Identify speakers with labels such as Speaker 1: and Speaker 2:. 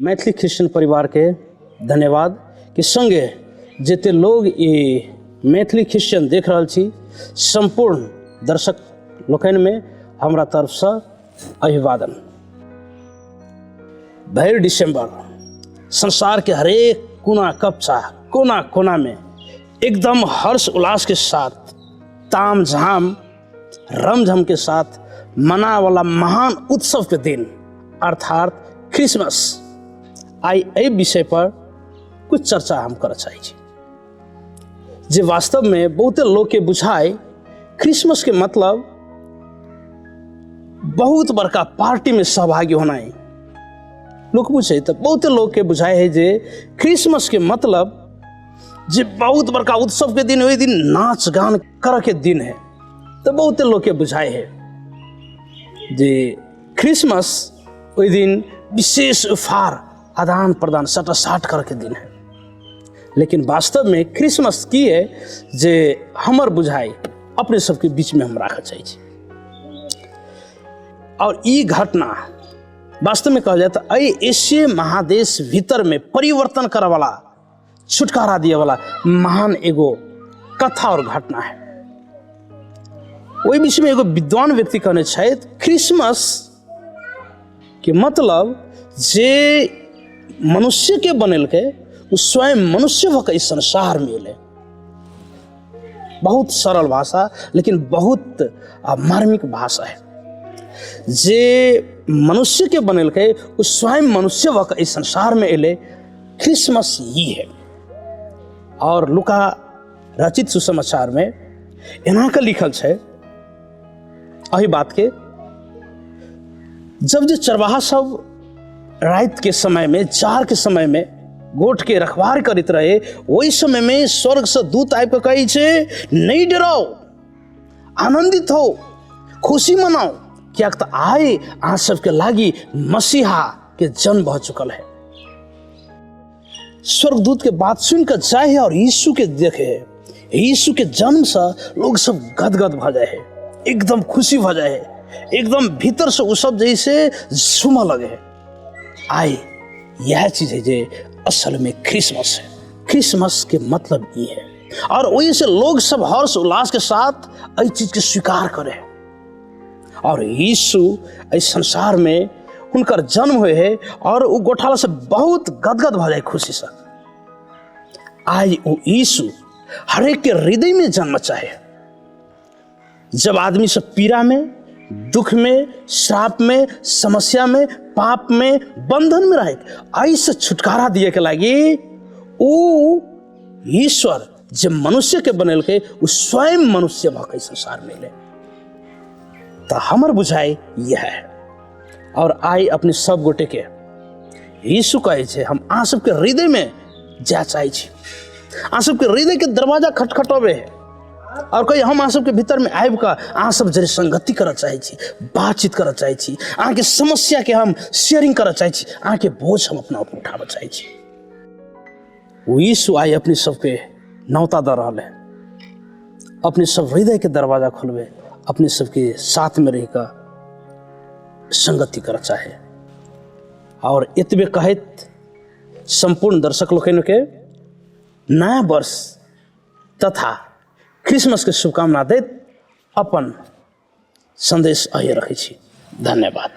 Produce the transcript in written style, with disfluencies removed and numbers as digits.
Speaker 1: Maithili Christian परिवारके धन्यवाद कि सङ्गे जते लोग ई मैथिली क्रिश्चियन देख रहल छी, सम्पूर्ण दर्शक लोकनिमे हमरा तरफसँ अभिवादन। भरि दिसंबर संसार के हरेक कोना कप्चा कोना कोना में एकदम हर्ष उल्लास के साथ, ताम झाम रमझम के साथ मना वाला महान उत्सव के दिन अर्थात क्रिसमस। आइ एहि विषय पर कुछ चर्चा हम करऽ चाहै छी जे वास्तव में बहुते लोग के बुझाए क्रिसमस के मतलब बहुत बड़का पार्टी में सहभागी होना है। लोग बुझे तो बहुते लोग के बुझाए है जे क्रिसमस के मतलब जे बहुत बड़का उत्सव के दिन, ओहि दिन नाच गान करऽ के दिन है। तो बहुते लोग के बुझाए है जे क्रिसमस ओहि दिन विशेष उपहार आदान प्रदान सटासाट करऽ के दिन है। लेकिन वास्तव में क्रिसमस की है जे हमर बुझाई अपने सबके बीच में हम राखऽ चाहै छी। और ई घटना वास्तव में कहल जाए तो एहि एशिया महादेश भीतर में परिवर्तन करऽ वाला, छुटकारा दिए वाला महान एगो कथा और घटना है। ओहि विषय में एगो विद्वान व्यक्ति कहने छथि, क्रिसमस के मतलब जे मनुष्य के बनेलकै ओ स्वयं मनुष्य भऽ कऽ इस संसार में एलै। बहुत सरल भाषा लेकिन बहुत मार्मिक भाषा है। जे मनुष्य के बनेलकै ओ स्वयं मनुष्य भऽ कऽ इस संसार में एलै, क्रिसमस ही है। और लुका रचित सुसमाचार में एना के लिखल छै एहि बात के, जब जे चरवाहा सब रात के समय में, जाड़ के समय में गोठ के रखवार करैत रहे, ओहि समय में स्वर्ग से दूत आबि कऽ कहै छै, नहीं डराओ, आनंदित हो, खुशी मनाओ, कियाक तऽ आइ अहाँ सबके लागि मसीहा के जन्म भऽ चुकल है। स्वर्गदूत के बात सुन कऽ जाए है और यीशु के देखे है। यीशु के जन्म से लोग सब गदगद भऽ जाए है, एकदम खुशी भऽ जाए है, एकदम भीतर से वो सब जैसे झूमऽ लगे है। आइ यह चीज है जे असल में क्रिसमस है। क्रिसमस के मतलब ये है और वही से लोग सब हर्ष उल्लास के साथ एहि चीज के स्वीकार करे है। और यीशु एहि संसार में हुनकर जन्म हुए है और ओ गोठाला से बहुत गदगद भऽ जाए खुशी से। आइ ओ यीशु हरेक के हृदय में जन्म चाहे। जब आदमी सब पीड़ा में, दुख में, श्राप में, समस्या में, पाप में, बंधन में रहे, एहि से छुटकारा दिए के लागि ओ ईश्वर जे मनुष्य के बनेलकै ओ स्वयं मनुष्य भऽ के संसार में एलै। तऽ हमर बुझाइ इएह है। और आइ अपने सब गोटे के यीशु कहै छै, हम अहाँ सबके हृदय में जाय चाहै छी, अहाँ सबके हृदय के दरवाजा खटखटबे है और कही हम अहाँ सबके भीतर में आबि कऽ अहाँ सब जरे संगति करऽ चाहै छी, बातचीत करऽ चाहै छी, अहाँके समस्या के हम शेयरिंग करऽ चाहै छी, अहाँके बोझ हम अपना ऊपर उठाबऽ चाहै छी। ओ यीशु आइ अपने सबके नौता दऽ रहल है, अपने सब हृदय के दरवाजा खोलबे, अपने सबके साथ में रह कऽ संगति करऽ चाहे। और एतबे कहैत सम्पूर्ण दर्शक लोकनिके नया वर्ष तथा क्रिसमस के शुभकामना दैत अपन संदेश अही रखै छी। धन्यवाद।